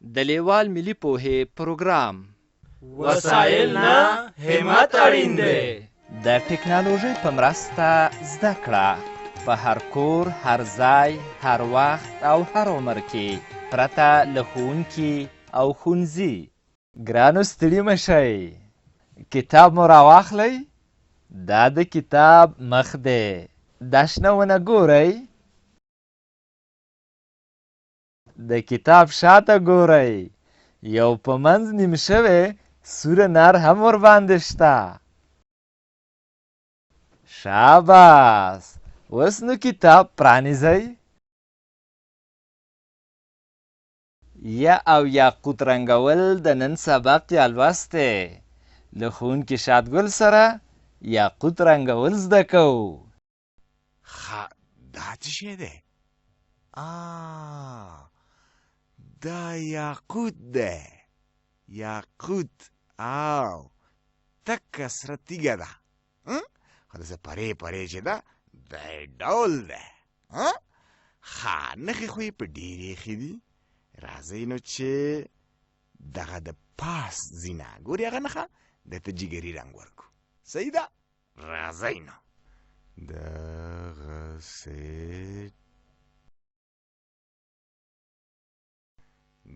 د لیوال ملي پوهې پروګرام. وسایل نه، همت اړین دی. د ټکنالوژۍ په مرسته زده کړه په هر کور، هر ځای، هر وخت او هر عمر کې، پرته له ښوونکي او ښونځي. ګرانو ستړي مه شئ، کتاب مو راواخلئ، دا د کتاب مخ دی، دا شنه ونه ګورئ؟ د کتاب شاته ګورئ، یو په منځ نیم شوی سور انار هم ورباندې شته. شاباس، اوس نو کتاب پرانیزئ. ی او یاقوت رنګول د نن سبق یا لوست دی. له ښوونکي شادګل سره یاقوت رنګول زده کوو. ښه دا څه شی دی؟ دا یاقوت دی، یاقوت. او تکه سره تیږه ده، خو داسې پرې پرې چې ده دی ډول دی. ښه نښې خو یې په ډېرې ښې دي. راځئ نو چې دغه د پاس ځینه ګوري هغه نښه ده ته جګري رنګ ورکو. صحیح ده؟ راځئ نو دغسې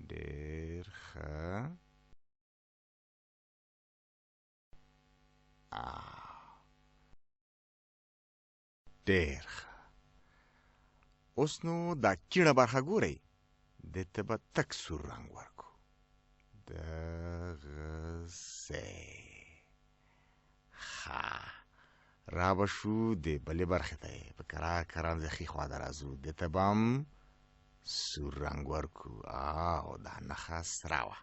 ډېر ښه. ډېر ښه. اوس نو دا کیڼه برخه ګورئ، دې ته به تک سور رنګ ورکو، دغسې. ښه، را به شو دې بلې برخې ته، په کرار کرار د ښي خوا ته راځو، دې ته به هم سور رنګ ورکو. او دا نښه سره وه.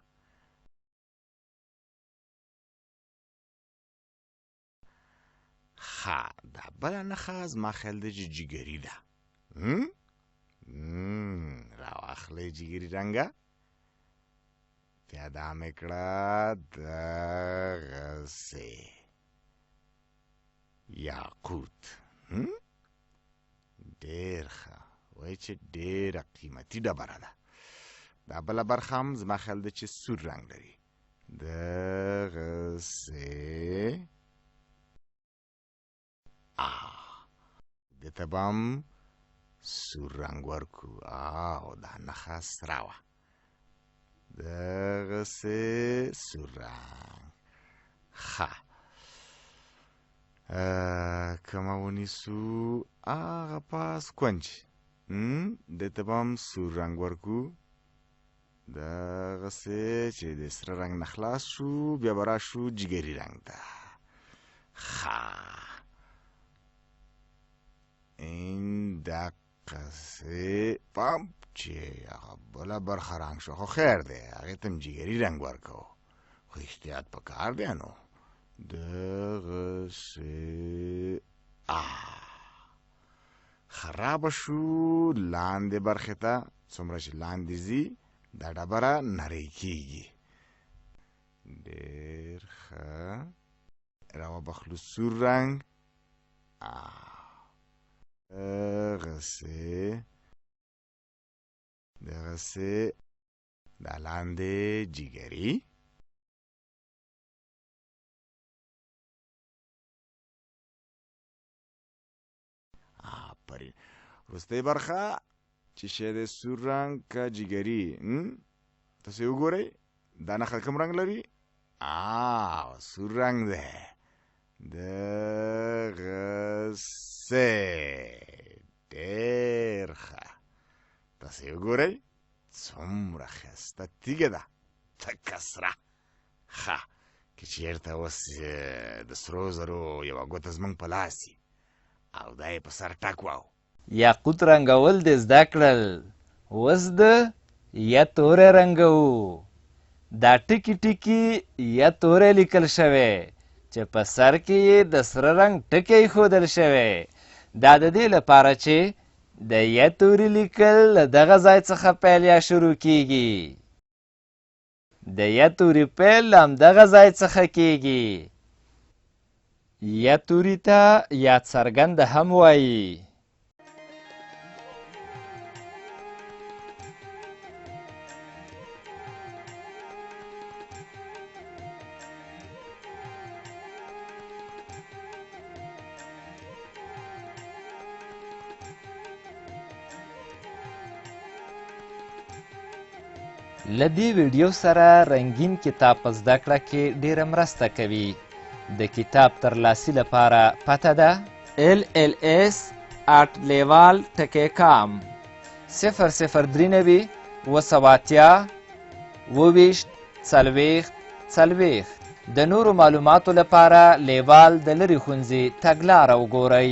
ښه، دا بله نښه زما خیال دی چې جګري ده. راواخلئ جګري رنګه، پیاده مې کړه دغسې یاقوت. ډېر ښه، وایي چې ډېره قیمتي ډبره ده. دا بله برخه هم زما خیال دی چې سور رنګ لري، دغسې. دې ته به هم سور رنګ ورکو. او دا نښه سره وه، دغسې سور رنګ. ښه، کومه ونیسو؟ هغه پاس کونج، دې ته به هم سور رنګ ورکو، دغسې چې د سره رنګ نه خلاص شو، بیا به راشو جګري رنګ ته. ښه، دقسې پمپ چې هغه بله برخه رنګ شو، خو خیر دی، هغې ته هم جګري رنګ ورکوو، خو احتیاط په کار دی. نو دغسې خرابه شو لاندې برخې ته، څومره چې لاندې ځي دا ډبره نرۍ کیږي. ډېر ښه، راوبخلو سور رنګ، دغسې دغسې دا لاندې جګري. آفرین. وروستۍ برخه چې شی دی، سور رنګ که جګري؟ تاسو یې وګورئ، دا نښه کوم رنګ لري؟ سور رنګ دی، دغسې. ډېر ښه، تاسو یې وګورئ څومره ښایسته تیږه ده، تکه سره. ښه، که چېرته اوس د سرو زرو یوه ګوته زموږ په لاس وي او دا یې په سر ټک واو. یاقوت رنګول دې زده کړل، اوس د ی توری رنګوو. دا ټکي ټکي ی توری لیکل شوی چې په سر کې یې د سره رنګ ټکی ایښودل شوی. دا د دې لپاره چې د ی توري لیکل له دغه ځای څخه پیل یا شروع کیږي. د ی توري پیل له همدغه ځای څخه کیږي. ی توري ته یا څرګنده هم وایي. له دې ویډیو سره رنګین کتاب په زده کړه کې ډیره مرسته کوي. د کتاب ترلاسي لپاره پته ده lls@lewal.com 0093 780 27 40 40. د نورو معلوماتو لپاره لیوال د لرې ښوونځي تګلاره وګورئ.